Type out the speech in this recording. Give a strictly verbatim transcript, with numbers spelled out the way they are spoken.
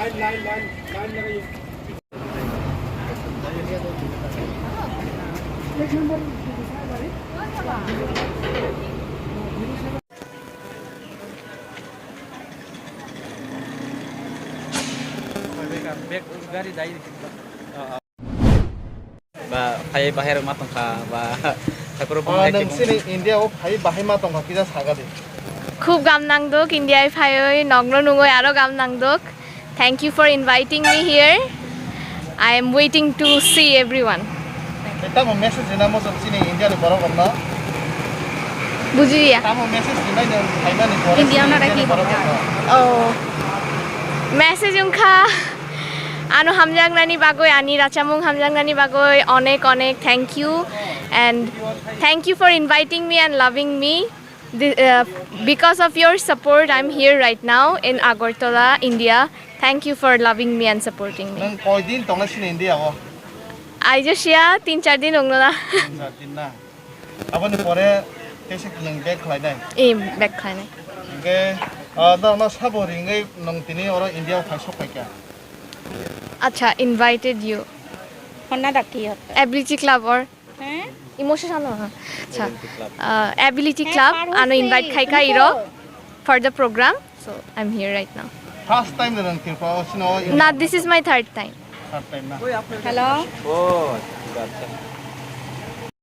Ba phai bahai rok ma tongkha ba thakurok. Ah, nung sini India o phai bahai ma tongkha kisa saga de. Khub gam nangduk, India phaiwi nokno nungwi aro gam nangduk. Thank you for inviting me here. I am waiting to see everyone. Tamo message rina mo sini India ni borok rokno. Bujiya. Tamo message rina ni phaimani borok India na raki borok rokno. Oh. Message wngkha. Ano hamjaknani bagwi, ani rachamung hamjaknani bagwi onek onek thank you, and thank you for inviting me and loving me. The, uh, because of your support, I'm here right now in Agartala, India. Thank you for loving me and supporting me. Nang koi din tongna sini India o? Aijasiya tin char din wngno na. Tin char din na. Aboni pore tesa nwng back khlainai? Em, back khlainai. Hingke, ah, no, no sabo ringwi nwng tini oro India o phai sok paikha? Acha, invited you. Honna dakti hot. Ability Club or? He? Emotion ano ha. Acha. Ability Club. Ah, Ability He, Club, ano invite khaika iro for the program. So, I'm here right now. First time na nang Tripura o sino? Na, this is my third time. Third time na. Hello. Oh, acha, acha.